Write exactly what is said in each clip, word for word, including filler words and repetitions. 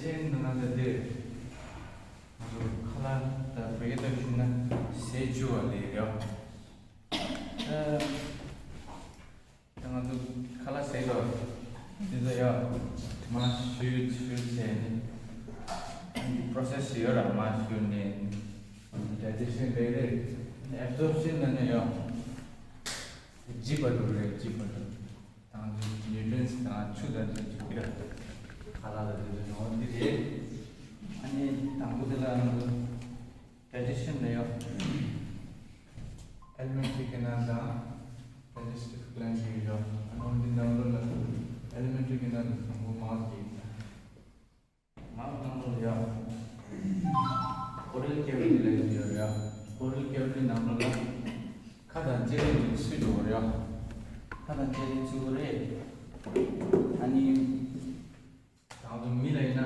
ཅན་ནང་ལ་དེ། ང་ཚོ་ཁ་ལག་དང་བོད་སྐད་ཐོག་ཞུས་ན་ཟས་བཅུ་བ་ལས་རེད། ད་ད་ང་ཚོ་ཁ་ལག་ཟས་ལ་དེ་ཚོ་ཡ་མར་བཞུ་བཞུ་བྱས་ནས་ཨ་ནི་པོ་རོ་སེ་སི་ཡོད་ར། མར་བཞུ་ནས་ཌའི་ཇེ་ཤན་ལས་རེད། ཨེབ་ཛོར་ཤན་ལ་ནི་ཡ་ལྗིད་པ་འགྲོ་རེད། ལྗིད་པ་འགྲོ། དང་ཚོ་ནིའུ་ཊི་རི་ཡེན་སི་དང་ཆུ་དང་ཚོ་ཅིག་གིས་ཁ་ལག་ལ་དེ་ཚོ་ཡོང་བ་འདི་རེད། ཨ་ནི་དང་པོ་དེ་ལ་ང་ཚོ་ཌའི་ཇེ་ཤན་ལ་ཡོད། ཨེ་ལི་མེན་ཊི་རི་ཀེ་ནལ་དང་ཌའི་ཇེ་སི་ཊིབ་གི་ལན་ཞིག་ཡོད། ཨ་ནི་འདི་ནང་ལོགས་ལ་ཨེ་ལི་མེན་ཊི་རི་ཀེ་ནལ་དང་དང་པོ་མའོ་ཐི་ཡིན། མའོ་ཐི་ནང་ལོགས་ལ་ཡོད། ཨོ་རལ་ཀེ་བི་ཊི་ལན་ཞིག་ཡོད་རེད། ཨོ་རལ་ཀེ་བི་ཊི་ནང་ལོགས་ལ་ཁ་དང་ལྕེ་རིང་གི་ཚུད་འགྲོ་གི་རེད། ཁ་དང་ལྕེ་རིང་ཚུད་ཀྱི་རེད། ཨ་ནི་དང་དུ་མི་ལ་ཡིན་ན།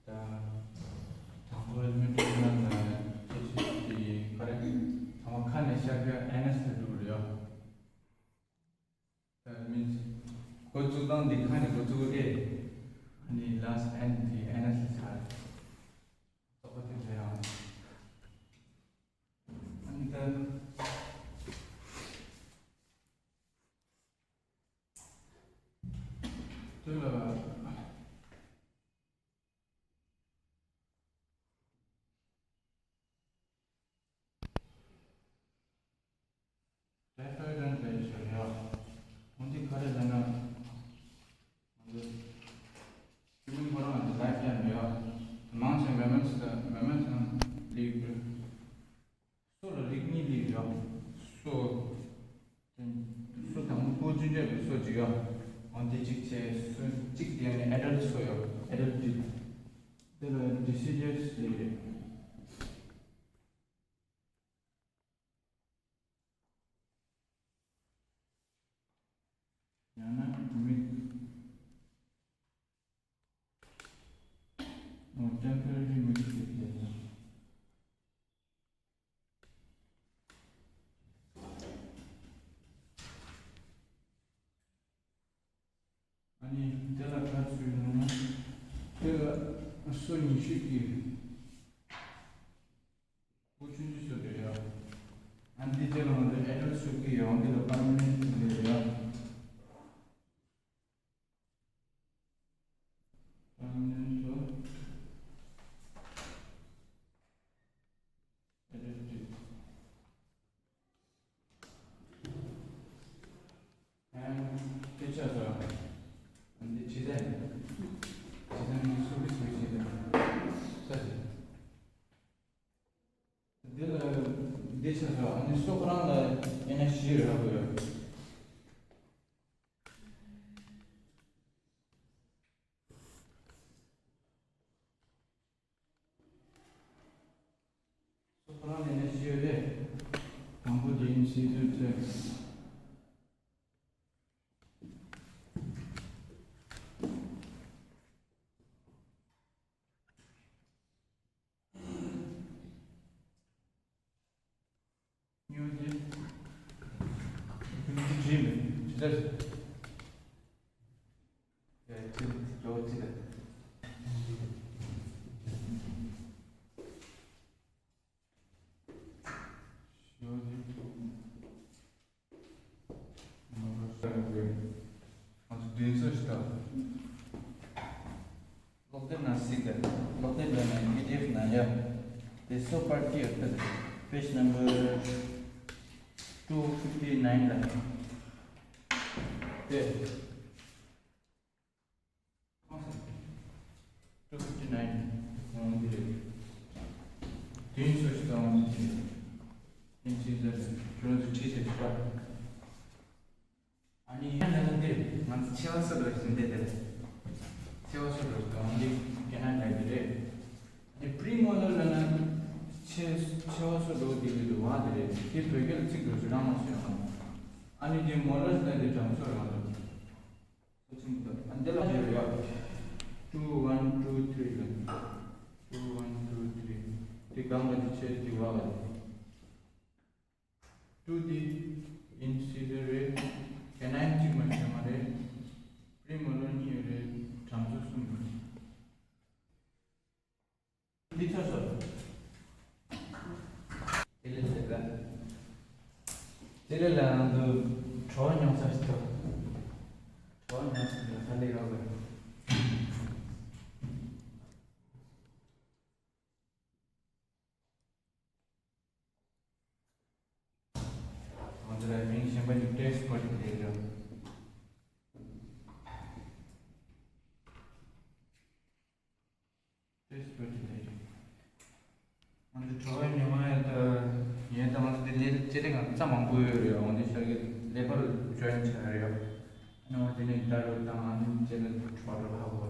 ད་དང་པོ་ཨེ་ལི་མེན་ཊི་རི་ཀེ་ནལ་ལ་ཅི་ཞིག་གི་ག་རེ། ཚང་མ་ཁ་ནས་ཤར་གྱི་ཨེ་ནས་ལ་འགྲོ་གི་རེད། ད་མིན་འགོ་བཙུགས་སྟངས་འདི་ཁ་ནས་འགོ་བཙུགས་ཏེ། ཨ་ནི་ལཱ་སི་ཊི་ཨེན་ཌི་འདི་ཨེ་ནས་ལ་ཆགས་རེད། རྟོགས་པ་དེ་འདྲ་ཡང་། ཨ་ནི་ད་དེ་ལ། ཊའི་ཕོའི་ཌི་ལ་ཡོད་ཤག་ཡ། འོན་ཏེ་ག་རེ་ལབ་ན། ང་ཚོ་སྐྱེ་དམན་ཁོ་རང་ལ་ལའིབ་ཡང་མེད་ཡ། མང་ཆེ་མེ་མེ་ཚོ་དང་མེ་མེ་ཚོ་ནང་ལུས་ཡོད། སོ་ལ་རིགས་གཉིས་སླེབས་ཡོད། སོ། སོ་དང་པོ་སྤོ་ཆུང་ཆུང་བའི་སོ་གཅིག་ཡོད། འོན་ཏེ་གཅིག་བྱས་སོ་གཅིག་དེ་ནི་ཨེ་ཌལ་སོ་ཡོད། ཨེ་ཌལ་ཌི། དེ་ལ་ཌི་སི་ཌི་ཡས་ལབ་རེད། ཡང་ན་མིག་ཨོ། ཊེམ་པོ་ར་རི་མིག་ཤེད་ལབ་ན། ཨ་ནི་དེ་ལ་ག་ཚོད་ཡོད་ན། དེ་ལ་སོ་ཉི་ཤུ་གི་སྤོ་ཆུང་ཆུང་སོ་རེད་ཡ། ཨ་ནི་དེ་ལ་ང་ཚོ་ཨེ་ཌལ་སོ་གི་ཡོད། འདི་ལ་པར་མ་ནེན་ཊི་ལབ་རེད་ཡ། པར་མ་ནེན་ཊི་ཨེ་ཌལ་ཊི། ཨ་ནི་དེ་ཆ་ཚང་། ཨ་ནི་ཇི་ལྡན། ཇི་ལྡན་ནི་སུ་བི་སུ་བི་ཇི་ལྡན། ས་ཆ། འདི་ལ་འདི་ཆ་ཚང་། ཨ་ནི་སོ་ཁོ་རང་ལ་ཨེ་ནས་ཇི་རག་གི་ཡོད། སོ་ཁོ་རང་ལ་ཨེ་ནས་ཇི་ཡོད་རེད། དང་པོ་དེ་ཨིན་སི་ཌི་ཡུ་ཊི་ཚོས། ཉོ་རྒྱུ། ཉོ་རྒྱུ་བྲིས་མེད། ཇི་ལྟར། ཡ་ཅི་ལོ་ཅི་ལ། ཉོ་རྒྱུ། ང་ཚོ་མདུན་སོ་ཞིག་དང་། ཀློག་དེབ་ནང་གཟིགས་དང་། ཀློག་དེབ་ལ་ནི་པི་ཌི་ཨེཕ་ནང་ཡ། དེ་སོ་པར་ཊི་ཡོད་ད། Page number two fifty nine ལ། དེ། two fifty nine འོང་འདི་རེད། དེ་ཚོ་ཞིག་དང་འོང་འདི་རེད། དེ་ཚོ་ཞིག་དང་ཁྱོད་རང་ཚོ་ཁྲིད་བྱས་ཤོག་ཨ། ཨ་ནི་ཡང་ན་འདིར་ང་ཚོ་ཆེ་བ་སོ་འགྲོ་ཞིག་འདི་དེར། ཆེ་བ་སོ་འགྲོ་ཞིག་འདི་ཀེ་ན་ཌ་འདི་རེད། ཨ་ནི་པི་རི་མོ་ལར་ལབ་ན་ཆེ་ཆེ་བ་སོ་འགྲོ་འདི་གི་འདུག་བ་འདི་རེད། དེ་བོད་སྐད་ལ་ཚིག་འགྲོ་ཞིག་རང་མ་ཤེས་ཡོང་། ཨ་ནི་དེ་མོ་ལར་ལབ་དེ་འགྲམ་ཚོ་རང་འདུག་སོ་ཆེན་པོ་དང་། ཨ་འདི་ལ་ཡོད་ཡོད། two one two three ལ། two one two three དེ་སྒང་ལ་དེ་ཆེ་དེ་བ་ལ། ཊུ་དེ་ཨིན་སི་ཌི་ཡུ་ཊི་རེད། ཀེ་ན་ཌ་གཅིག་མ་ཤེས་མ་རེད། པི་རི་མོ་ལར་གཉིས་ཡོད་རེད། གྲངས་ཚོ་གསུམ་ཡོད་ འདི་ཚར་སོང་། དེ་ལས་དེ་ལ། དེ་ལས་ལ་ང་ཚོ་གྲོགས་ཉོ་ས་ཞིག་ཐོབ། གྲོགས་ཉོ་ས་ཞིག་ལ་ཧ་ལས་རོགས་དགོས། ང་ཚོ་ལ་མིང་གཞན་པ་ཞིག་ཏེས་པར་ཏི་ལས་རོགས། ཏེས་པར་ཏི་ལས་རོགས། ང་ཚོ་གྲོགས་ཉོ་མ་ཡོད་ད། ཡོད་ད་ང་ཚོ་དེ་ལས་ཅི་ལས་ང་ཚོ་རྩ་མང་པོ་ཡོད་རེད། འོན་ཏེ་ཤར་གི་ལས་པར་ཇོ་ཡིན་ཆ་རེད། ཨ་ནི་འོན་ཏེ་ནི་ད་རོ་དང་ཨ་ནི་ཅི་ལས་གྲོགས་རོགས་ཧ་གོ།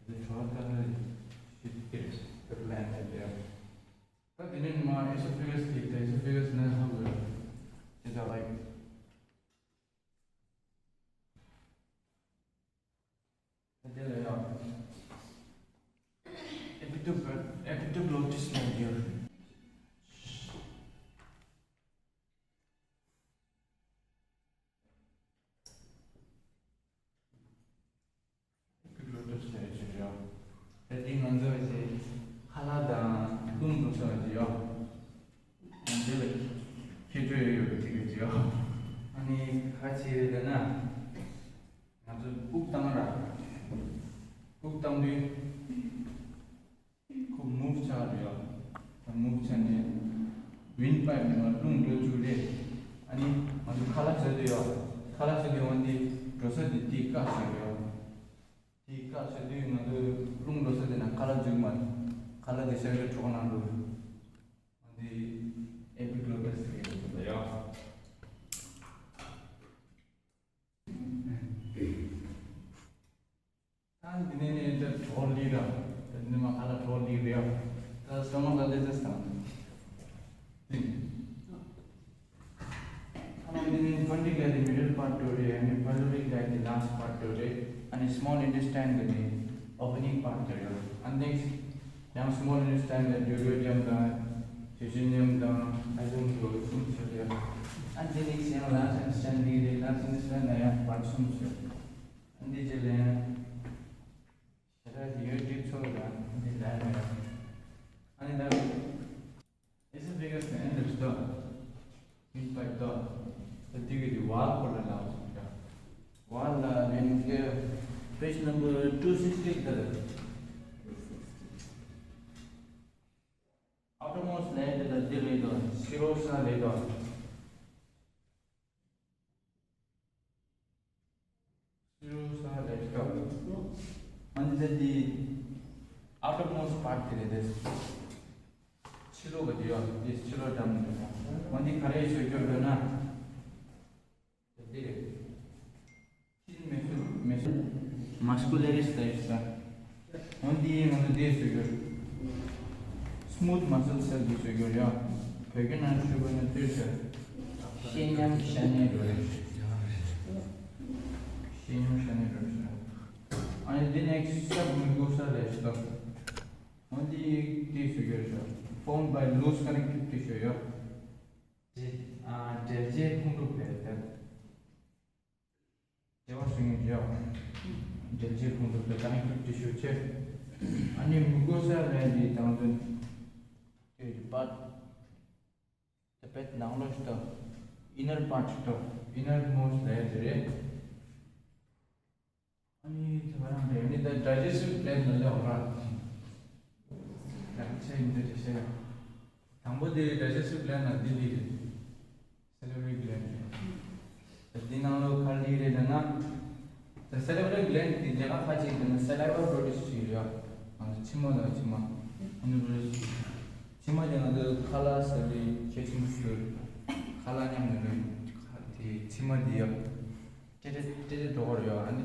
དེ་གྲོགས་ད་ནི་ཤིག་གི་རེད། ལན་ད་དེ། ད་དེ་ནས་མ་ཨེ་སོ་ཕི་ག་སི་དེ་ད་ཨེ་སོ་ཕི་ག་སི་ནས་ཧ་གོ་ཡོད། དེ་ད་ལའིག་དེ་ལ་ཡང་ཨེ་པི་ཏུ་ཨེ་པི་ཏུ་གློ་ཏིས་ལ་ཡོད། ཀི་ལོ་ཏོ་ཟེར་གྱི་ཡོད། ད་དེ་ང་ཚོ་ཞེ་ཁ་ལག་དང་རླུང་འགྲོ་ས་ཞིག་ཡོད། ང་ཚོ་ལ་ཁྱད་ཆོས་ཡོད་ཡོད་དེ་ག་ཅིག་ཡོད། ཨ་ནི་ག་ཅི་རེད་ལབ་ན། ང་ཚོ་དབུགས་བཏང་ར། དབུགས་བཏང་དུས། ཁོ་མུབ་ཆགས་རེད་ཡ། ད་མུབ་ཆགས་ནས་ཝིན་པའིབ་ནང་རླུང་འགྲོ་བཅུག་རེད། ཨ་ནི་ང་ཚོ་ཁ་ལག་ཟ་དུས་ཡ། ཁ་ལག་ཟ་དུས་འོན་ཏེ་འགྲོ་ས་དེ་དེ་བཀག་བཞག་རེད་ཡ། དེ་བཀག་བཞག་དུས་ང་ཚོ་རླུང་འགྲོ་ས་དེ་ན་ཁ་ལག་འཛུལ་མ་ཐུབ། ཁ་ལག་དེ་ཤར་གྱི་གྲོགས་ནང་འགྲོ། འོན་ཏེ་ཨེ་པི་གློ་ཏིས་ཟེར་གྱི་ཡོད་ཡ། ད་འདི་ནས་ནས་ད་གྲོགས་ལི་ར། ད་འདི་མ་ཁ་ལ་གྲོགས་ལི་རེད། ད་སོ་མ་ད་ལེ་ཟེར་སྟངས། ཨ་ནི་འདི་ནས་ཕོ་ལི་རིག་ལ་དེ་མི་ཌལ་པར་ཊི་རེད། ཨ་ནི་ཕོ་ལི་རིག་ལ་དེ་ལ་སི་ཊི་པར་ཊི་རེད། ཨ་ནི་སི་མོལ་ཨིན་ཊེས་ཊིན་གི་དེ་ཨོ་པ་ནིང་པར་ཊི་རེད། ཨ་ནི་ཡང་སི་མོལ་ཨིན་ཊེས་ཊིན་ལ་ཌུ་ཡུ་ཌི་ཡམ་དང་ཇེ་ཇུ་ནི་ཡམ་དང་ཨ་ཟུམ་གི་གསུམ་ཚོ་རེད། ཨ་ནི་དེ་ནས་ཡང་ལ་སི་ཨིན་ཊེས་ཊིན་འདི་རེད། ལ་སི་ཨིན་ཊེས་ཊིན་ལ་ཡང་པར་ཊི་གསུམ་ཚོ། འདི་རྗེས་ལ་ཡང་ཞེ་དྲག་ཡོད་འགྲིག་ཚོ་ལ་འདི་ལ་ཡང་ཨ་ནི་ད་ཨེ་སི་ཕི་ག་སི་ཨེན་ཌི་ལ་ཤི་ཏོ་ཨིན་པེག་ཏོ་ད་འདི་གི་དེ་ཝལ་ཁོ་ལ་ལ་ཝལ་ལ་ནི་གི་པེ་ཇི་ནམ་བར་ཊུ་སིག་སི་ཊི་ལ་ཨའུ་ཊར་མོ་སི་ཊི་ལེ་ཡར་ལ་འདི་རེད་དོ། ཕྱི་རོལ་ས་རེད་དོ། ཕྱི་རོལ་ས་རེད་དོ། ཨ་ནི་ད་འདི་ཨའུ་ཊར་མོ་སི་ཊི་པར་ཊི་དེ་རེད་དེ། ཕྱི་ལོགས་ཀྱི་དེ་ཡོད་དེ། ཕྱི་ལོགས་འགྲམ་དེ་རེད། འོན་ཏེ་ག་རེ་ཞུ་རྒྱུ་རེད་ན། དེ་རེད། ཤིན་མེ་སུ་མེ་སུ་མཱ་སི་ཀུ་ལེ་རིས་ལ་ཡོད་ས། འོན་ཏེ་ང་ཚོ་དེ་ཞུ་རྒྱུ། སི་མུ་ཐི་མ་སལ་སེལ་གྱི་ཞུ་རྒྱུ་ཡ། བོད་སྐད་ནང་ཞུ་བ་ན་ལྟོས་ཤིག་ཤེས་ཉམས་ཤ་ནའི་རོ་རེད། ཤེས་ཉམས་ཤ་ནའི་རོ་རེད། ཨ་ནི་དེ་ནེག་སི་ཊི་སི་ཊེབ་མི་དགོས་ས་རེད་ཤི་ཏོ། འོན་ཏེ་དེ་ཞུ་རྒྱུ་རེད། Formed by loose connectivity ཞུ་ཡོད། འབྲེལ་ཨ་འབྲེལ་བྱེད་ཁོང་ཁྲོ་བས་དེ། འབྲེལ་བ་བཟོ་མཁན་ཡོད། འབྲེལ་བྱེད་ཁོང་ཁྲོ་བས་ཀ་ནེག་ཊི་བི་ཊི་ཞུ་ཆེད། ཨ་ནི་མི་དགོས་ས་རེད་འདི་དང་དོན། དེ་ཡོད་པ། དེ་པད་ནང་ལོགས་ཤིག་ཏུ། ཨིན་ནར་པར་ཊི་ཞིག་ཏུ། ཨིན་ནར་མོ་སི་ཊི་ལ་ཡོད་རེད། ཨ་ནི་དེ་ག་རང་རེད། ཨ་ནི་ད་ཌའི་ཇེ་སི་ཊིབ་གི་ལེན་ཌི་ལ་སླེབས་པ་ར། ཡག་ཆེ་ཡིན་འདི་འདྲ་བཤད་ཡ། དང་པོ་དེ་ཌའི་ཇེ་སི་ཊིབ་གི་ལེན་ཌི་ལ་འདི་འདི་རེད། སེ་ལི་བ་རི་གི་ལེན་ཌི་རེད། ད་འདི་ནང་ལོགས་ག་རེ་རེད་ལབ་ན། ད་སེ་ལི་བ་རི་གི་ལེན་ཌི་དེ་ལས་ཀ་ག་ཅིག་ཡིན་ལབ་ན་སེ་ལི་བ་པྲོ་ཌུས་བྱེད་ཀྱི་ཡོད། ང་ཚོ་མཆི་མ་དང་མཆི་མ། ཨ་ནི་པྲོ་ཌུས་བྱེད་ཀྱི། མཆི་མ་དེ་ང་ཚོ་ཁ་ལག་ཟ་དུས་ཆེ་ཆུང་ཟ་དུས་ཁ་ལག་མཉམ་དུ་འགྲོ་ཡིན། ཁ་དེ་མཆི་མ་དེ་ཡོད། ཏེ་ཏེ་ཏེ་ཏེ་འགྲོ་གི་རེད་ཡོད། ཨ་ནི་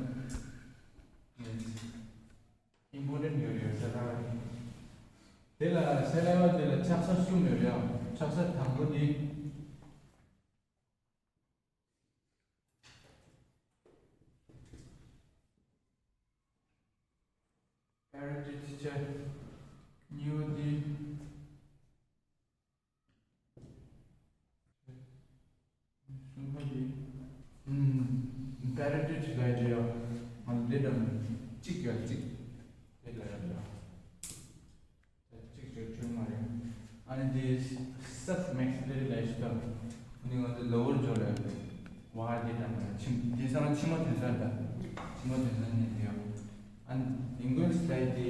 ཨིམ་པོར་ཊེན་ཊི་ཡོད་རེད་ཟེར་ལབ་རེད། དེ་ལ་སེ་ལི་བ་དེ་ལ་ཆགས་ས་གསུམ་ཡོད་རེད། ཆགས་ས་དང་པོ་དེ། པེ་ར་ཊི་ཊི་ཆེ། གཉིས་པ་དེ། གསུམ་པ་དེ། ཨུམ། པེ་ར་ཊི་ཊི་ལ་ཡོད་ཡ། ང་ཚོ་དེ་དང་གཅིག་ཡ་གཅིག་དེ་ལ་ཡོད་ཡ། དེ་གཅིག་ འདི་སབ་མེག་སི་ལེ་རི་ལ་ཞིག་དང་། འདི་ང་ཚོ་ལོ་ཝར་ཇོ་ལ་ཡོད། བ་འདི་དང་ཆིམ་འདི་སང་ཕྱི་མ་དོན་ཚན་དང་། ཕྱི་མ་དོན་ཚན་ནས་འདི་ཡོད། ཨན་ཨིང་གུལ་སི་ལ་འདི་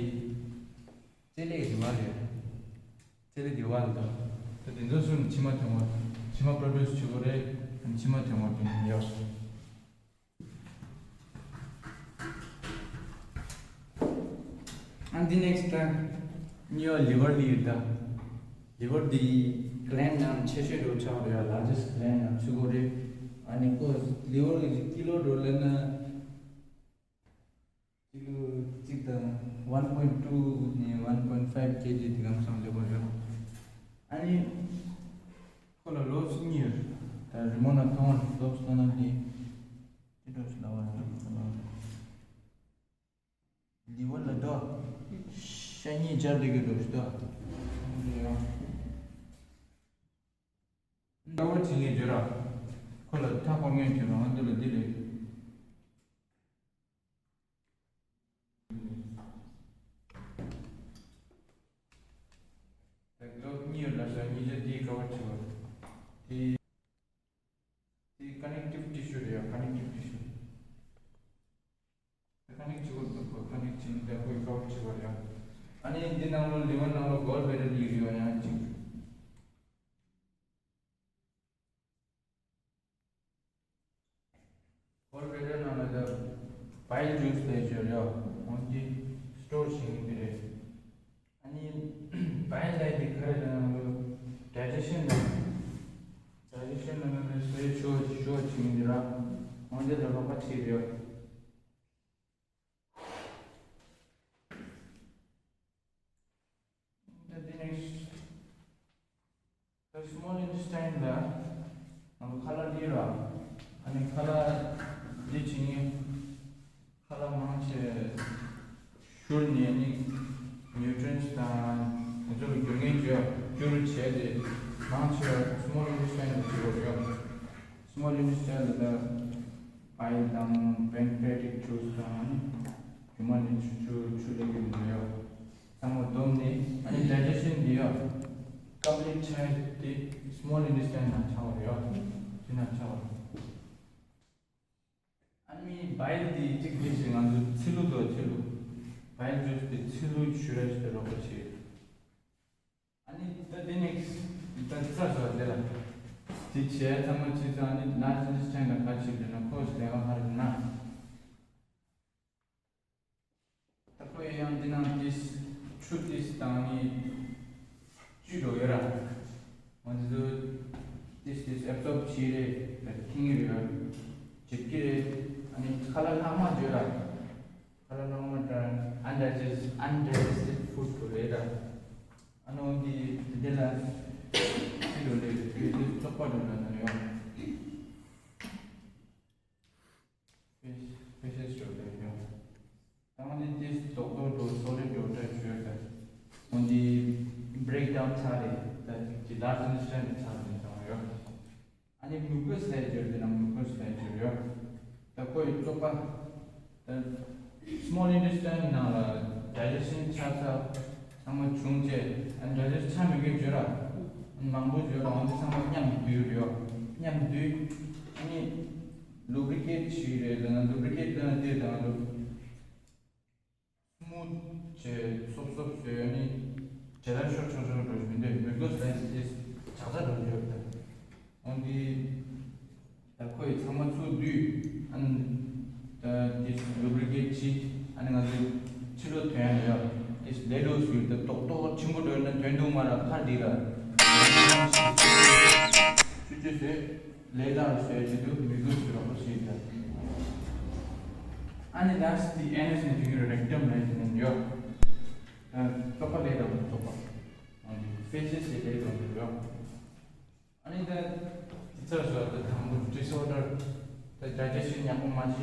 རྩེ་ལེ་རི་བ་རེད། རྩེ་ལེ་རི་བ་ལ་དང་། ད་འདི་ཚོ་སུ་ཕྱི་མ་དོན་བར་ཕྱི་མ་པྲོ་ཌུས་བྱེད་དགོས་རེད། ཨན་ཕྱི་མ་དོན་བར་དོན་ཡོད། ཨ་འདི་ནེག་སི་ཊི་ད་ཉི་ཡོ་ལི་ཝར་ལི་ཡོད་ད། ལི་ཝར་འདི་གི་ལན་ནམ་ཆེ་ཤོས་འགྲོ་ཆགས་རེད། ལ་ཇེ་སི་ཊི་གི་ལན་ནམ་ཚུད་དགོས་རེད། ཨ་ནི་ཁོ་ལི་ཝར་གི་ཀི་ལོ་འགྲོ་ལེན་ན་ཀི་ལོ་གཅིག་དང་ཝན་པོ་ཡིན་ཊུ་ནས་ཝན་པོ་ཡིན་ཕའིབ་ཀེ་ཇི་དེ་གམ་སང་ལེ་ཝར་ཡོད། ཨ་ནི་ཁོ་ལ་ལོབ་སི་གཉིས་ཡོད། ད་རི་མོ་ན་མཐོང་བ་ལོབ་སི་ལ་ན་དེ་ཅི་འགྲོ་ཞིག་ལ་བ་ལ་ལོབ་སི་ལ་བ། ལི་ཝར་ལ་འགྲོ། ཤ་གཉིས་སྦྱར་བསྡད་ཀྱི་འགྲོ་ཞིག་འདུག་འདྲ་བོ་བྱེད་ངེས་བརྗོད་ར། ཁོ་ལ་མཐའ་སྐོར་ངེས་བརྗོད་ར་ང་འདི་ལ་འདི་རེད། ད་ལོབ་གཉིས་ཡོད་ལ་ཤ་གཉིས་སྦྱར་དེའི་ཀ་བར་བྱེད་པ། དེ་དེ་ཀ་ནེག་ཊིབ་ཊི་ཤུ་རེད་ཡ། ཀ་ནེག་ཊིབ་ཊི་ཤུ། ཀ་ནེག་བྱེད་དགོས་འདུག་ཀ་ནེག་བྱེད་ནས་ཀོ་བར་ཁ་བར་བྱེད་དགོས་རེད། ཨ་ནི་འདི་ནང་ལོ་ལི་ཝར་ནང་ལོ་གོལ་བེ་ཌར་ཡོད་རེད་ཡང་གཅིག་གོལ་བེ་ཌར་ནང་ལ་ད་བའིལ་ཇུས་ལས་བརྗོད་རེད། འོན་ཏེ་སི་ཊོར་བྱེད་མཁན་དེ་རེད། ཨ་ནི་བའིལ་ལས་དེ་ག་རེ་ལབ་ན་ལོ་ཌའི་ཇེ་ཤན་ལ་ཌའི་ཇེ་ཤན་ལ་ནང་ལ་སོའི་ཆུ་བ་ཆུ་བ་བྱེད་མཁན་དེ་ར། འོན་ཏེ་ལ་ལོག་པ་བྱེད་རེད། ད་དེ་ནས་ད་སི་མོལ་ཨིན་ཊེ་སི་ཊེན་ལ་ང་ཚོ་ཁ་ལག་འདི་ར། ཨ་ནི་ཁ་ལག་འདི་བྱེད་ངེས། ཁ་ལག་མང་ཆེ་བཞུར་ནས་ནི་ནིའུ་ཊི་རི་ཡེན་ཊི་དང་དེ་ཚོ་ལ་འགྱུར་ངེས་བྱོས་འགྱུར་བྱས་ཏེ་མང་ཆེ་བ་སི་མོལ་ཨིན་ཊེ་སི་ཊེན་ལ་འགྱུར་བ་རེད། སི་མོལ་ཨིན་ཊེ་སི་ཊེན་ལ་ད་བའིལ་དང་པན་ཀྲི་ཡ་ཊིག་ཇུས་དང་ནི་རྒྱུ་མ་ནི་ཆུ་ཆུ་ཆུ་ལེགས་ཀྱི་འདུག་ཡོད། ཚང་མ་བསྡོམས་ནས་ཨ་ནི་ཌའི་ཇེ་ཤན་འདི་ཡོད། ཀམ་པི་ལིཊ་ཆགས་དེ་སི་མོལ་ཨིན་ཊེ་སི་ཊེན་ནང་ཆགས་པ་རེད་ཡོད། དེ་ནང་ཆགས་པ་རེད། ཨ་ནི་བའིལ་དེ་གཅིག་དེ་བཞིན་ང་ཚོ་ཚིལ་ལུ་དང་ཚིལ་ལུ། བའིལ་ཇུས་དེ་ཚིལ་ལུ་ཞུ་ར་ཞུ་ར་རོགས་པ་བྱེད། ཨ་ནི་ད་དེ་ནེག་སི་ཊི་ད་ཚར་སོང་དེ་ལ། དེ་བྱས་ཚང་མ་བྱས་ཙང་ཨ་ནི་ལ་ཇི་ཨིན་ཊེ་སི་ཊེན་ལ་ག་བྱེད་འདོད་ན་ཁོ་ཞིག་ལས་ཀ་ཧ་ར་ན། ད་ཁོ་ཡི་ཡང་འདི་ནང་ཏིས་ཆུ་ཏིས་དང་ནི་བཅུད་འགྲོ་ཡོད་ར། ང་ཚོ་ཏིས་ཏིས་ཨེབ་སོརབ་བྱེད་རེད། ད་ཐིང་རེད། བྱེད་ཀྱི་རེད། ཨ་ནི་ཁ་ལག་ལྷག་མ་བརྗོད་ར། ཁ་ལག་ལྷག་མ་ད་ཨན་ཌའི་ཇེ་སི་ཊི་ཨན་ཌའི་ཇེ་སི་ཊི་བུཌ་འགྲོ་རེད་ར། ཨ་ནི་འོན་ཏེ་དེ་ལ་ཅི་འགྲོ་རེད། དེ་དེ་བཙོག་པ་འགྲོ་ན་ན་ཡོད། ཕེ་ཤེས་ཤོར་ལེ་ཡོང་། ད་འོན་ཏེ་ཏིས་རྡོག་རྡོག་འགྲོ་སོ་ལེ་འགྲོ་འདྲ་བྱོས་ད། འོན་ཏེ་བྷི་རེག་ཌའུན་ཚར་རེད། ད་ཅི་ལ་ཇི་ཨིན་ཊེ་སི་ཊེན་ཚར་རེད་ཙང་ཡོད། ཨ་ནི་མུ་ཀོས་ལེ་ཇར་དེ་ན་མུ་ཀོས་ལེ་ཇར་ཡོད། ད་ཁོ་ཡི་བཙོག་པ། ད་སི་མོལ་ཨིན་ཊེ་སི་ཊེན་ནང་ལ་ཌའི་ཇེ་ཤན་ཆགས་ཚར། ཚང་མ་བྱུང་རྗེས་ཨ་ཌའི་ཇེ་སི་ཊི་ཆགས་མེད་མཁན་བརྗོད་ར། མང་པོ་བརྗོད་ར་འོན་ཏེ་ཚང་མ་མཉམ་དུ་བསྡུས་རེད་ཡོད། མཉམ་དུ་བསྡུས། ཨ་ནི་ལུ་བྷི་རི་ཀེཊ་བྱས་རེད། ད་ལུ་བྷི་རི་ཀེཊ་ལ་དེ་དང་ལུ་སྨུ་བྱས་སོབ་སོབ་བཟོས་ནི་བྱེད་ལ་ཤོར་ཆོག་ཆོག་འགྲོ་བཞིན་འདུག་མི་དགོས་ས་ཡིན་ཏེ་ཇག་ཇག་འགྲོ་རྒྱུ་ཡོད་ད། འོན་ཏེ་ད་ཁོ་ཡི་ཚང་མ་ཚུར་བསྡུས། ཨ་ནི་ད་དེ་ལུ་བྷི་རི་ཀེཊ་བྱས། ཨ་ནི་ང་ཚོའི་ཕྱི་ལོགས་ཐོན་ཡ་ཡོད། དེ་ལས་ལོ་ཟུར་ད་ཏོག་ཏོག་ཆེན་པོ་འགྲོ་ན་ཐོན་འདུག་མ་ར་ཁ་འདི་ལ་ཆུ་ཆུ་བཟོས། ལས་ལ་བཟོས་ཀྱི་འདུག་མི་དགོས་ཟེར་བ་ཞིག་ད། ཨ་ནི་ལ་སི་ཏི་ཨེ་ནེ་སི་ནས་དེ་གི་རེག་ཊམ་ལ་ཡིན་ཡོད། ཨ་ཙོག་པ་ལས་དང་ཙོག་པ། ཨ་ནི་ཕེ་ཤེས་སི་ལས་དང་ཡོད། ཨ་ནི་ད་དེ་ཚར་སོང་ད་དང་པོ་ཌིས་ཨོར་ཌར། ད་ཌའི་ཇེ་ཤན་ཡག་པོ་མ་བྱས།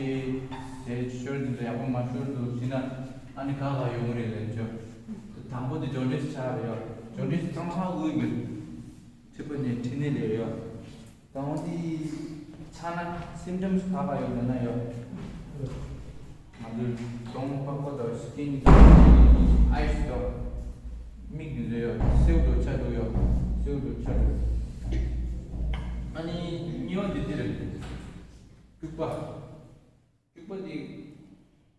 ཟས་ཤོར་འདི་ཚོ་ཡག་པོ་མ་ཤོར་འདུག་ཟེར་ན། ཨ་ནི་ག་ག་ཡོང་གི་རེད་ལབ་ཆོག་དང་པོ་དེ་ཇོན་ཌིས་ཆགས་རེད་ཡོད། ཇོན་ཌིས་གཙང་མ་དབུགས་ཀྱི་མཁྲིས་པ་ནས་མཁྲིས་ནད་ལས་ཡོད། དང་པོ་དེ་ཆགས་ན་སིམ་ཊམ་སི་ག་ག་ཡོད་ལབ་ན་ཡོད། ང་ཚོའི་གདོང་པགས་པ་དང་སི་ཀིན་ཨའི་སི་དང་མིག་འདི་ཚོ་ཡོད། སེའུ་དང་ཆ་དུ་ཡོད། སྐྱུག་པ། སྐྱུག་པ་འདི་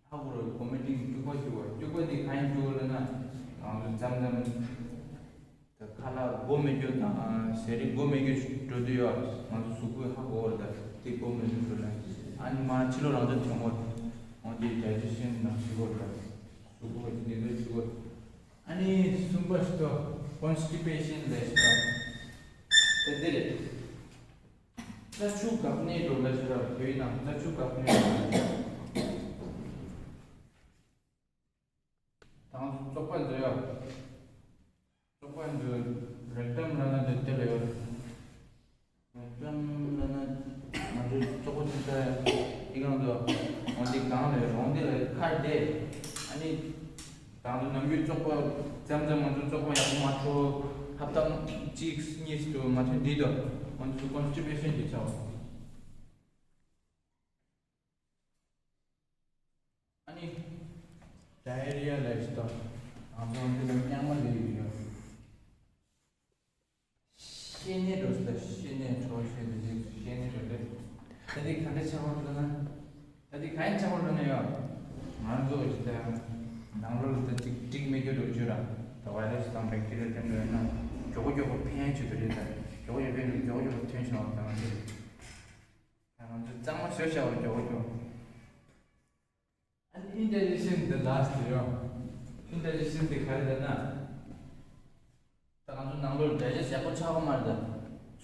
ཧ་གོ་རོགས། བོ་མི་ཊིང་སྐྱུག་པ་ཞིག་བ། སྐྱུག་པ་འདི་གང་ཡིན་སྐྱུག་པ་ལབ་ན། ང་ཚོ་མཚམས་མཚམས་ད་ཁ་ལག་མགོ་མི་སྐྱོ་དང་ཟས་རིགས་མགོ་མི་སྐྱོ་འགྲོ་དུས་ཡོད། ང་ཚོ་གཟུགས་པོའི་ཧ་གོ་བར་ད་དེ་མགོ་མི་སྐྱོ་འགྲོ་ལ། ཨ་ནི་མ་ཕྱི་ལོགས་རང་ཚོ་དྲན་གོ། འོ་དེ་ཌའི་ཇེ་སི་ཊི་ཤན་ནང་ཞུ་གོ་ད་གཟུགས་པོ་འདི་འདྲ་ཞུ་གོ། ཨ་ནི་གསུམ་པ་ཞིག་ཏུ་ཀོན་སི་ཊི་པེ་ཤན་ལབ་ཞིག་ད་དེ་རེད། རྩ་ཆུ་འགག་ནད་འགྲོ་ལ་ཞིག་ལ། བོད་ནང་རྩ་ཆུ་འགག་ནད་འགྲོ་ལ་ཞིག་ལ། དང་བཙོག་པ་འཛུལ་ཡ། བཙོག་པ་འཛུལ། རེག་ཊམ་ལབ་ན་འདི་དེ་ལ་ཡོད། རེག་ཊམ་ལབ་ན་ང་ཚོའི་བཙོག་པ་ཆུ་ཚ་ཡ་འདི་གང་དུ། འོ་འདི་གང་ལ་ཡོད། འོ་འདི་ལ་ཁ་བདེ། ཨ་ནི་དང་དུ་ནམ་རྒྱུན་བཙོག་པ་མཚམས་མཚམས་ང་ཚོ་བཙོག་པ་ཡག་པོ་མ་འཕྲོད། ཧབ་ཏ་གཅིག་གཉིས་དུ་མ་ཐོན་འདི་དུ། འོ་འདི་ཚོ་ཀོན་སི་ཊི་པེ་ཤན་གྱི་ཆ་བ། ཨ་ནི་ཌའི་རི་ཡ་ལབ་ཞིག་དང་། ང་ཚོ་འདི་ལ་རྙིང་མ་ལས་ཡོད། བཤལ་ནད་འགྲོ་ཞིག་དང་། བཤལ་ནད་འགྲོ་ཞིག་དང་། བཤལ་ནད་འགྲོ་ལེ། ད་འདི་ག་འདྲ་ཆགས་པ་འགྲོ་ན། ད་འདི་ག་ཡིན་ཆགས་པ་འགྲོ་ན་ཡོད། ང་ཚོ་ཞིག་དང་ནང་ལོགས་ལ་ད་ཅིག་འགྲིག་མེད་རྒྱུ་འགྲོ་རྒྱུ་ར། ད་བྷའི་ར་སི་དང་བེག་ཊི་རི་ཡ་དེ་འདྲ་ཡོད་ན་མགྱོགས་པོ་མགྱོགས་པོ་ཕན་ཆེད་དུ་རེད། ད་མགྱོགས་པོ་མགྱོགས་པོ་མགྱོགས་པོ་ཐོན་བྱུང་བ་དང་། ད་ང་ཚོ་གཙང་མ་བཟོས་བཞག་པ་མགྱོགས་པོ་མགྱོགས་པོ། ཨ་ནི་ཨིན་ཌའི་ཇེ་ཤན་འདི་ལ་སི་ཊི་ཡོད། ཨིན་ཌའི་ཇེ་ཤན་འདི་ག་རེ་ལབ་ན། ད་ང་ཚོ་ནང་ལོགས་ཌའི་ཇེ་སི་ཊི་ཡག་པོ་ཆགས་ཀྱི་མ་རེད། ད་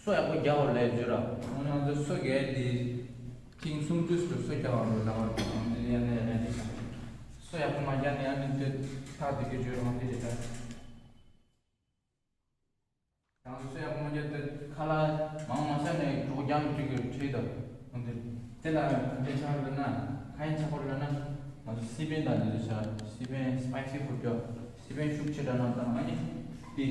སོ་ཡག་པོ་རྒྱག་དགོས་ལབ་རྒྱུ་ར། འོ་ན་ང་ཚོ་སོ་རྒྱག་དེ་ཐེངས་གསུམ་དུས་སུ་སོ་རྒྱག་དགོས་རེད། ད་ང་ཚོ་ཡང་ནས་ཡང་ནས་སོ་ཡག་པོ་མ་རྒྱག་ནས་ཨ་ནི་དེ་ཐག་དེ་གི་བརྗོད་རང་དེ་རེད་ད། ང་ཚོ་སོ་ཡག་པོ་མ་རྒྱག་དེ་ཁ་ལག་མང་མང་ཟ་ནས་གྲོད་ཁོག་རྒྱགས་ནས་ཅིག་གི་ཁྲིད་དང་། འོན་ཏེ་དེ་ལ་འདི་ཆགས་ཡོད་ན་གང་ཡིན་ཆགས་པ་རེད་ན། ང་ཚོ་སི་པན་དང་འདི་ཚོ་ཆགས། སི་པན་སི་པའི་སི་ཕུཌ་ཅོ། སི་པན་ཤུགས་ཆེ་དྲགས་ན་དང་། ཨ་ནི་དེ་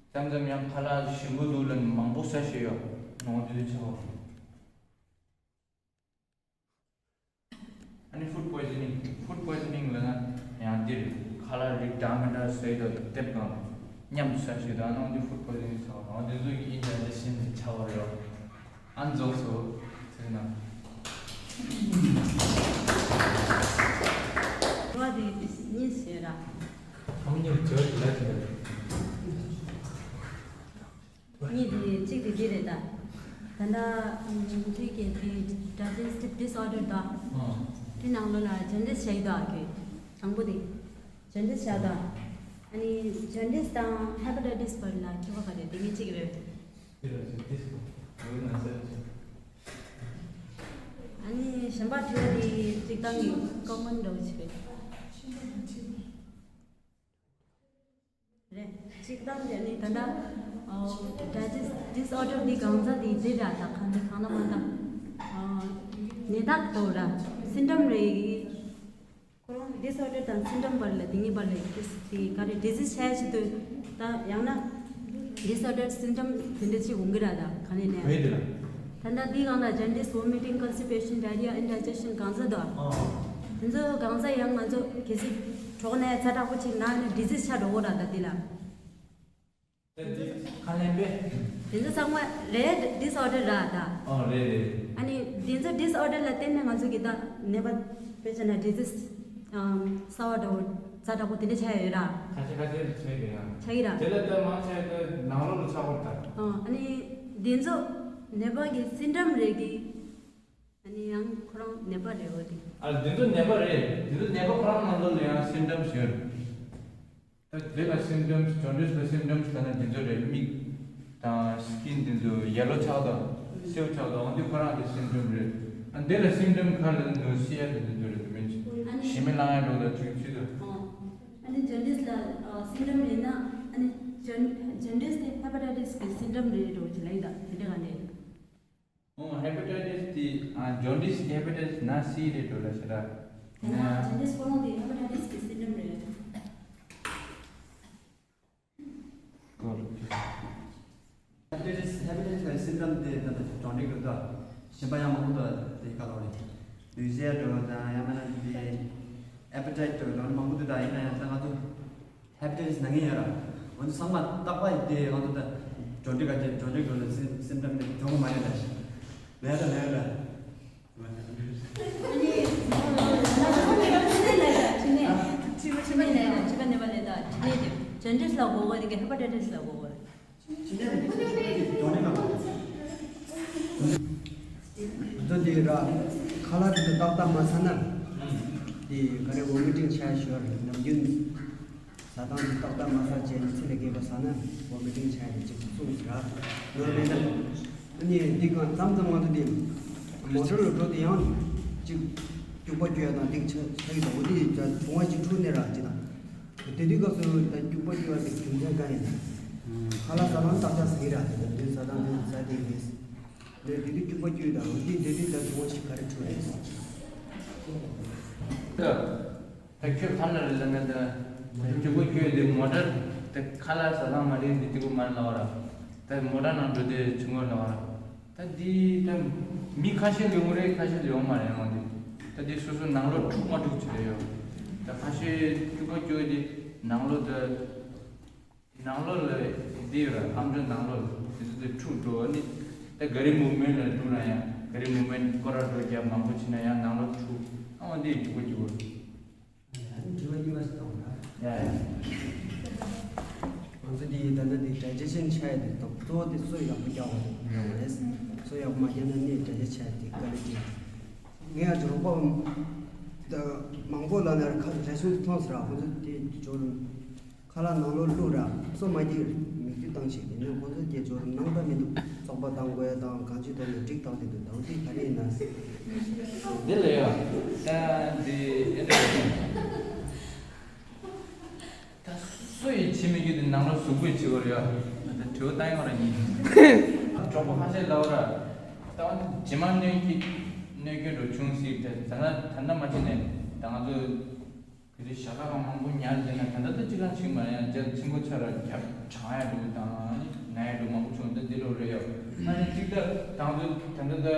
མཚམས་མཚམས་ཡང་ཁ་ལག་ཞིམ་པོ་འདུག་ལབ་ནས་མང་པོ་ཟ་ཤེས་ཡོད་ནོ། འདི་ཚོ་ཆགས་པ་རེད། ཨ་ནི་ཕུཌ་པོའི་ཛི་ནིང་། ཕུཌ་པོའི་ཛི་ནིང་ལབ་ན་ཡང་འདིར་ཁ་ལག་རིགས་འདྲ་མི་འདྲ་ཟས་དང་དེབ་གང་མཉམ་དུ་ཟ་ཞིག་དང་། ཨ་ནི་འདི་ཕུཌ་པོའི་ཛི་ནིང་ཟེར་བ་དང་། འདི་ཚོ་གི་ཨིན་ཌའི་ཇེ་ཤན་ནི་ཆགས་པ་རེད། ཨ་ནི་རྫོགས་སོ་ཟེར་ན། བ་དེ་གཉིས་ཟེར་ར། ཨ་མ་གཉིས་ལ་བྱ་བ་ལ་དེ་ལ། གཉིས་དེ་གཅིག་དེ་འདི་རེད་ད། ད་ལྟ་ཨམ་ཁྱོད་ཀྱིས་དེ་ཌའི་ཇེ་སི་ཊིབ་ཌི་སི་ཨོར་ཌར་དང་། ཨ། དེ་ནང་ལོགས་ལ་ཇོན་ཌིས་བྱས་ཡོད་དོ། ཨ་ཁྱོད་དང་པོ་དེ་ཇོན་ཌིས་བྱས་དང་། ཨ་ནི་ཇོན་ཌིས་དང་ཧེ་པ་ཊའི་ཊིས་བར་ལ་ཁྱད་པར་ག་རེ། དེ་གཉིས་གཅིག་རེད། དེ་ལ་ཇོན་ཌིས་གོ་ཡོད་ན་ཟེར། ཨ་ནི་གཞན་པ་དྲི་བ་དེ་གཅིག་དང་གི་ཀོ་མན་འདྲ་བོ་ཞིག་རེད། རེད། གཅིག་དང་དེ་ནི་ད་ལྟ་ཨོ་ཌའི་ཇེ་སི་ཊིབ་ཌི་སི་ཨོར་ཌར་འདི་གང་ཟག་དེ་འདི་ར་ད་གང་འདི་གང་ལ་མ་ད་ཨོ་ནད་རྟགས་དོ་ར་སིན་ཊམ་རེད། ཁོ་རང་ཌི་སི་ཨོར་ཌར་དང་སིན་ཊམ་བར་ལ་དེ་གཉིས་བར་ལ་དེ་དེ་ག་རེ་ཌི་ཟི་ཛི་ཆགས་ཆེད་དུ་ད་ཡང་ན་ཌི་སི་ཨོར་ཌར་སིན་ཊམ་དེ་འདྲ་ཅིག་འོང་གི་ར། ད་ག་ནས་ནས་ག་རེ་འདི་ར། ད་ལྟ་འདི་གང་ལ་ཇོན་ཌིས་བོ་མི་ཊིང་ཀོན་སི་ཊི་པེ་ཤན་ཌའི་རི་ཡ་ཨིན་ཌའི་ཇེ་ཤན་གང་ཟག་དོ། ཨ། དེ་ཚོ་གང་ཟག་ཡང་ང་ཚོ་གལ་སྲིད་གྲོགས་ནས་ཚ་དྲག་པོ་ཅིག་ན་ནི་ཌི་ཟི་ཛི་ཆགས་འགྲོ་གོ་ར། ད་འདི་ལ། ད་འདི་ཁ་ལན་པས། དེ་ཚོ་ཚང་མ་རེད་ཌི་སི་ཨོར་ཌར་ར་ད། ཨ་རེད་རེད། ཨ་ནི་དེ་ཚོ་ཌི་སི་ཨོར་ཌར་ལ་བརྟེན་ནས་ང་ཚོ་གི་ད་ནད་པ་དཔེ་བྱས་ན་ཌི་ཟི་ཛི་ཨམ་གསར་པ་འདྲ་བོ་ཛ་དྲག་པོ་དེ་འདྲ་ཆགས་ཡོད་ར། ཁ་ཤས་ཁ་ཤས་ཆགས་ཡོད་ར། ཆགས་ཡོད་ར། དེ་ལ་ད་མང་ཆེ་ད་ནང་ལོགས་ལ་ཆགས་པ་རེད་ད། ཨ་ནི་དེ་ཚོ་ནད་པ་གི་སིན་ཊམ་རེད་གི། ཨ་ནི་ཡང་ཁོ་རང་ནད་པ་རེད་འོ་དེ། ཨ་འདི་ཚོ་ནད་པ་རེད། འདི་ཚོ་ནད་པ་ཁོ་རང་ནང་ལོགས་ལ་ཡང་སིམ་ཊམ་སི་ཡོད་རེད། ད་དེ་ལ་སིམ་ཊམ་སི་ཇོན་ཌིས་ལ་སིམ་ཊམ་སི་ལབ་ན་འདི་ཚོ་རེད། མིག་དང་སི་ཀིན་འདི་ཚོ་ཡེ་ལོ་ཆགས་དང་སེའུ་ཆགས་དང་། འོ་འདི་ཁོ་རང་གི་སིམ་ཊམ་རེད། ཨ་འདི་ལ་སིམ་ཊམ་ག་རེ་ལབ་ན་ནོ་སི་ཡ་འདི་ཚོ་རེད། དེ་མིན་ཨ་ནི་ཞེ་མེར་ལངས་ཡ་འགྲོ་དང་ཅིག་ཅིག་དང་། ཨ་ནི་ཇོན་ཌིས་ལ་སིམ་ཊམ་ཡིན་ན་ཨ་ནི་ཇོན་ཇོན་ཌིས་དེ་ཧེ་པ་ཊའི་ཊིས་གི་སིམ་ཊམ་རེད་འགྲོ་ཅིག་ལབ་ཡིན་ད། དེ་འདྲ་ག་ནས། ཨོ་ཧེ་པ་ཊའི་ཊིས་དེ་ཨ་ཇོན་ཌིས་ཀྱི་ཧེ་པ་ཊའི་ཊིས་ན་སི་རེད་འགྲོ་ལ་ཤི་ར། ཡང་ན་ཇོན་ཌིས་ཁོ་རང་དེ་ཧེ་པ་ཊའི་ཊིས་ཀྱི་སིམ་ཊམ་རེད། ཧེ་པ་ཊའི་ཊིས་ཧེ་པ་ཊའི་ཊིས་ཀྱི་སིམ་ཊམ་དེ་ད་ལྟ་གྲོང་སྡེ་གི་ད་གཞན་པ་ཡང་མང་པོ་འདུག་དེ་ག་ལོག་རེད། ལུས་ཟས་འགྲོ་དང་ཡང་མིན་ན་དེ་ཨེ་པེ་ཊའིཊ་འགྲོ་དང་མང་པོ་འདུག་ད་ཡིན་ན་ཡང་ད་ང་ཚོ་ཧེ་པ་ཊའི་ཊིས་ན་མཁན་ཡོད་ར། འོན་ཏེ་ཚང་མ་རྟག་པར་དེ་ང་ཚོ་ད་གྲོང་སྡེ་ག་ཅིག་གྲོང་སྡེ་འགྲོ་ལ་སིམ་སིམ་ཊམ་དེ་གྱོང་གི་མ་རེད་ལ། ལས་ད་ལས་ལ། ཇོན་ཌིས་ལ་གོ་གོ་དེ་ག་ཧེ་པ་ཊའི་ཊིས་ལ་གོ་གོ་རེད། ད་དེ་ར་ཁ་ལག་དེ་ཏག་ཏག་མ་ཟ་ན་དེ་ག་རེ་ཝོ་མི་ཊིང་ཆགས་ཤོར་ནམ་རྒྱུན། ཟ་སྟངས་དེ་ཏག་ཏག་མ་ཟ་བྱས་ནས་ཚེ་ལས་བརྒལ་བ་ཟ་ན་ཝོ་མི་ཊིང་ཆགས་ཡ་དེ་ཅིག་གསུངས་ཟེར་ར། ནོར་མེད་ན། ཨ་ནི་འདི་གང་མཚམས་མཚམས་ང་ཚོ་དེ་མོ་ཊར་ལ་འགྲོ་དུས་ཡང་ཅིག་སྐྱུག་པ་སྐྱུག་ཡ་དང་དེ་ཆ་ཆ་གི་དང་འོ་དེ་ད་བྱུང་བ་ཅིག་འཁྲུག་ནས་ར་ཅིག་དང་། དེ་དུས་སྐབས་སུ་ད་སྐྱུག་པ་སྐྱུག་ཡ་དེ་རྒྱུ་མཚན་གང་ཡིན་ན། ཁ་ལག་ཟ་ལམ་ཏག་ཏག་ཟ་གི་ར་དེ་ད་དུས་ཟ་སྟངས་དེ་ཟ་དེ་ཡིན། དེ་དུས་སྐྱུག་པ་སྐྱུག་ཡ་དང་འོ་དེ་དེ་དུས་ད་བྱུང་བ་ཞིག་ག་རེ་འཁྲུག་རེད། ད་ཁྱོད་ཐ་ན་རེ་ལ་ངས་ད་རྒྱུ་གོ་ཁྱོད་དེ་མོ་ཊར་དེ་ཁ་ལག་ཟ་ཐང་མ་རེད་འདི་ཏི་གུ་མ་ལ་བ་ར། ད་མོ་ཊར་ནང་འགྲོ་དེ་ཆུང་ངུ་ལ་བ་ར། ད་འདི་ད་མི་ཁ་ཤས་ལ་ཡོང་རེད། ཁ་ཤས་ལ་ཡོང་མ་རེད་ཡོང་འདི། ད་འདི་སོ་སོ་ནང་ལོགས་འཁྲུག་མ་འཁྲུག་ཅི་རེད་ཡོད། ད་ཁ་ཤས་སྐྱུག་པ་སྐྱུག་དེ་ནང་ལོགས་ད་ནང་ལོགས་ལ་འདི་ཡོད་ར། ཨམ་ཅོག་ནང་ལོགས་ལ་དེ་ཚོ་དེ་འཁྲུག་འགྲོ་ནི། ད་ག་རི་མུ་བ་མེན་ཊི་ལ་འགྲོ་ན་ཡང་ག་རི་མུ་བ་མེན་ཊི་སྐོར་ར་འགྲོ་རྒྱབ་མང་པོ་བྱེད་ན་ཡང་ནང་ལོགས་འཁྲུག་ཨ་འོ་འདི་སྐྱུག་པ་སྐྱུག་པ། ཡང་དྲི་བ་གཉིས་པ་ཞིག་གཏོང་ན། ཡ་ཡ། ང་ཚོ་འདི་ད་ལྟ་འདི་ཌའི་ཇེ་ཤན་ཆགས་ཡ་དེ་དང་གཙོ་བོ་དེ་གསོ་ཡག་པོ་རྒྱག་དགོས་རེད། གསོ་ཡག་པོ་མ་རྒྱག་ན་ནི་ཌའི་ཇེ་ཤན་ཆགས་ཡ་དེ་དཀའ་ལས་ཆེ། ངས་ཡང་ཅིག་རོགས་པ་ད་མང་པོ་ལ་ནས་ཁ་རེ་ཟུང་མཐོང་ཟེར་ར། ཁོ་ཚོ་དེ་ཇོ་རུ་ཁ་ལག་ནང་ལོགས་བླུགས་ར་གསོ་མ་རྒྱག་མིག་ཆུ་བཏང་ཞིག་དེ་ནས་ཁོ་ཚོ་དེ་ཇོ་རུ་ནང་པ་མི་འདུག་བཙོག་པ་བཏང་དགོས་ཡ་དང་གང་ཅི་དོན་ནས་འགྲིག་བཏང་དེ་འདུག་ད་འོ་དེ་ག་རེ་ཡིན་ན། འདི་ལ་ཡ་ད་འདི་ཨེ་འདྲ་ད་སུ་ཡིས་བྱེད་མི་རྒྱུ་དེ་ནང་ལོགས་གཟུགས་པོས་བྱེད་དགོས་རེད་ཡ། ད་དྲི་བ་བཏང་ཡོང་ར་ཡིན། གྲོགས་པོ་ཁ་ཤས་ལབ་ར། ད་བ་ནི་རྗེས་མ་གནོད་སྐྱེལ་གནོད་སྐྱོན་འགྲོ་བྱུང་སྲིད་དེ་ད་ད་ལྟ་མ་བྱས་ནས་ད་ང་ཚོ་ག་རེ་ཞྭ་ཁ་གང་མང་པོ་ཉར་བསྡད་ན་ད་ལྟ་ད་ཅི་གང་ཞིག་མ་ཡང་རྒྱབ་ཆེན་པོ་ཆ་ར་རྒྱབ་གྲང་ཡ་འགྲོ་དང་ན་ཡ་འགྲོ་མང་པོ་བྱུང་ད་འདི་ལོ་རེད་ཡ། ཨ་ནི་གཅིག་ད་ད་ང་ཚོ་ད་ལྟ་ད།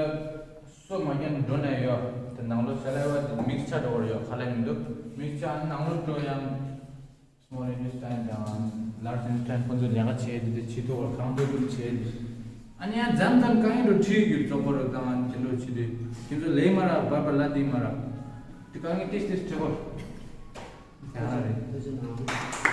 སོ་མ་རྒྱབ་འགྲོ་ནས་ཡོད། དེ་ནང་ལོགས་ཤ་ལ་བ་དེ་མིག་ཆ་འགྲོ་བར་ཡོད། ཁ་ལག་མི་འདུག་མིག་ཆ་ནང་ལོགས་འགྲོ་ཡང་small intestine དང་large intestine ཁོ་ཚོ་ལས་ཀ་བྱས་དེ་དེ་བྱེད་ཐུབ་པར་གང་ཐུབ་ཐུབ་བྱས། ཨ་ནི་ཡང་མཚམས་མཚམས་རྐང་ཡིན་འགྲོ་ཁྲིད་རྒྱུ་བཙོག་པ་རུ་དང་དེ་འགྲོ་བྱེད་དུས་ཁྱེད་ཚོ་ལས་མ་རག་བར་བར་ལ་དེ་མ་རག་དེ་རྐང་ཡིན་ཏིས་ཏིས་ཁྲིད་པར་ཡང་རེད།